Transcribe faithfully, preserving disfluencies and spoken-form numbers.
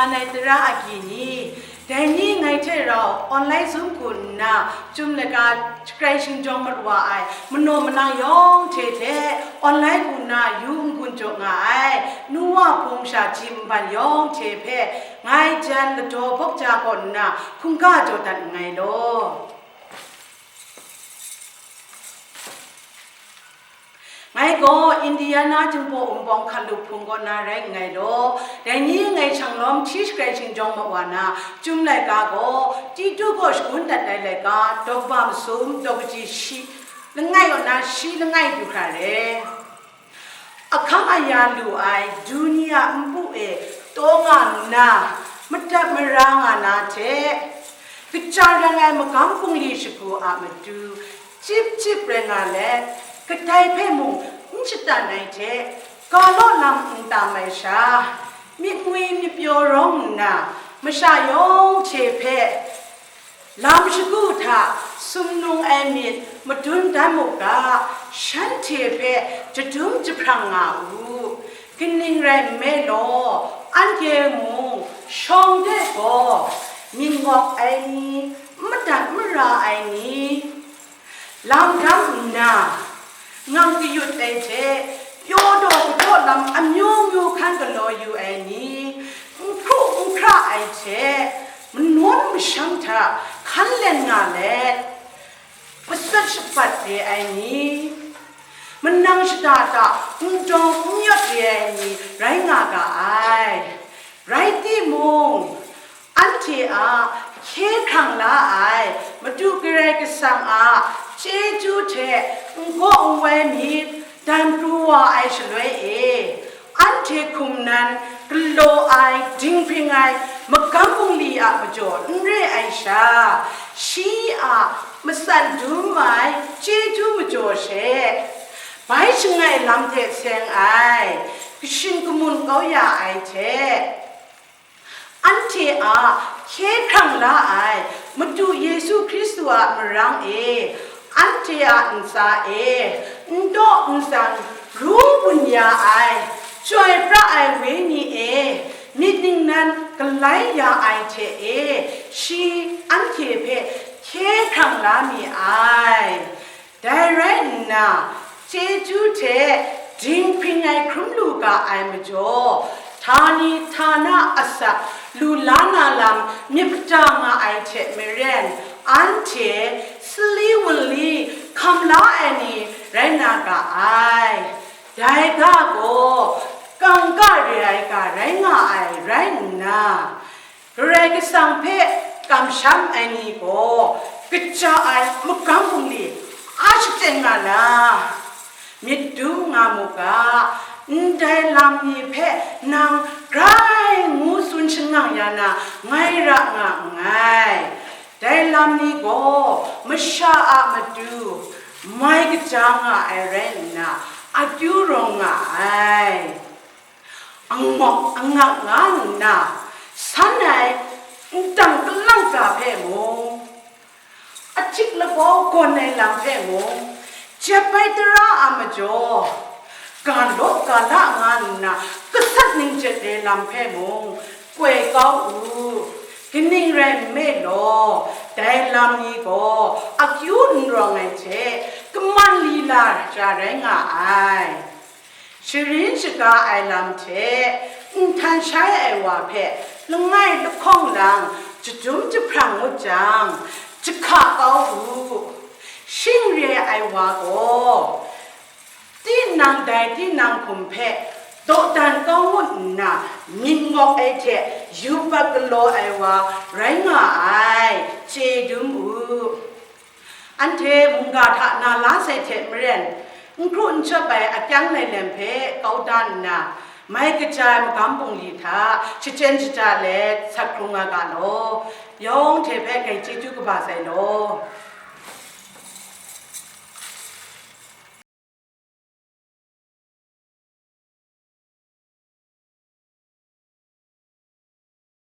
Anai tara agyi ni, dai ni ngai hte rau online Zoom hku nna, Chyum laika shakrai shingjawng mat wa ai manaw manang yawng hte hte, online hku nna yu n-gun jaw nga ai, nu wa hpung sha ji nban yawng hte hpe, ngai jan ladaw bawk ja kaw nna hkungga jaw dat nngai law. Ngai gaw Indiana Jinghpaw Wunpawng hkalup hpung kaw na rai nngai law, dai ni ngai shanglawm hti shakrai shingjawng mat wa na, Chyum laika gaw, Titu gaw shagun dat ai laika, daw kaba masum, daw kaji shi langai kaw na shi langai du hkra re. Ahkang aya lu ai duni a npu e taw nga nna, madat mara nga na hte, kaja rai ai magam bungli shagu a matu, chyip chyip rai nga let, kadai hpe mung n shatan ai hte, ga law lam n tam ai sha, myit ngwi myit pyaw rawng nna, masha yawng hte hpe lam shagu hta sumnung ai myit madun dan mu ga, shanhte hpe jadum jahprang nga u. Kaning rai nme law, anhte mung shawng de gaw myit ngawk ai ni, n madat n mara ai ni, lam dam nna, ngang kayut ai hte, pyaw daw kadaw lam amyu myu hkan galaw yu ai ni, n hkru n hkra ai hte, manawn masham hta hkan len nga let, masat shabat de ai ni, manang shada hta n dawng n yawt de ai ni rai nga ga ai. Rai timung, anhte a hkye hkrang la ai Madu Karai Kasang a chyeju hte n gaw n wai myit dan pru wa ai shaloi e, anhte hkum nan galaw ai dinghpring ai magam bungli a majaw n re ai sha, shi a matsan dum ai chyeju majaw she, bai shangai lam hte seng ai, kashin kamun kau ya ai hte, anhte a hkye hkrang la ai Madu Yesu Hkristu a marang e, anhte a ntsa e, n taw n tsang ru bun ya ai, chyoi pra ai Wenyi e, myit ningnan galai ya ai hte e, shi anhte hpe hkye hkrang la mi ai. Dai rai nna, chyeju hte dinghpring ai hkrum lu ga ai majaw, htani htana asak lu la na lam myit mada nga ai hte maren, anhte sali wunli hkam la ai ni rai na ga ai. Dai ga gaw kangka re ai ga rai nga ai rai nna, Karai Kasang hpe kamsham ai ni gaw kaja ai magam bungli a shachyen nga na, myit dum nga mu ga, ndai lam ni hpe nang grai ngu tsun shangang ya na ngai ra nga nngai. Dai lam ni gaw masha a matu mai kaja nga ai rai nna, akyu rawng nga ai. Angawk angak nga nna, san ai ndang kalang ga hpe mung, achik labau gawn ai lam hpe mung, jep ai tara a majaw, ga law ga la nga nna, gasat ning jet ai lam hpe mung, koi kau u. Kaning rai nme law, dai lam ni gaw akyu n rawng ai hte, kaman lila ja rai nga ai. Sharin shaga ai lam hte nhtan shai ai wa hpe langai lahkawng lang jadum jahprang ngut jang, jahka kau u. Shing re ai wa gaw, tinang dai tinang hkum hpe dawdan kau ngut nna, myit ngawk ai hte yubak galaw ai wa rai nga ai, chye dum u. Anhte mungga hta na la sai hte maren, n hkru n shawp ai akyang lailem hpe kau da nna, mai kaja ai magam bungli hta shachyen shada let sat hkrung nga ga law, yawng hte hpe grai chyeju kaba sai law.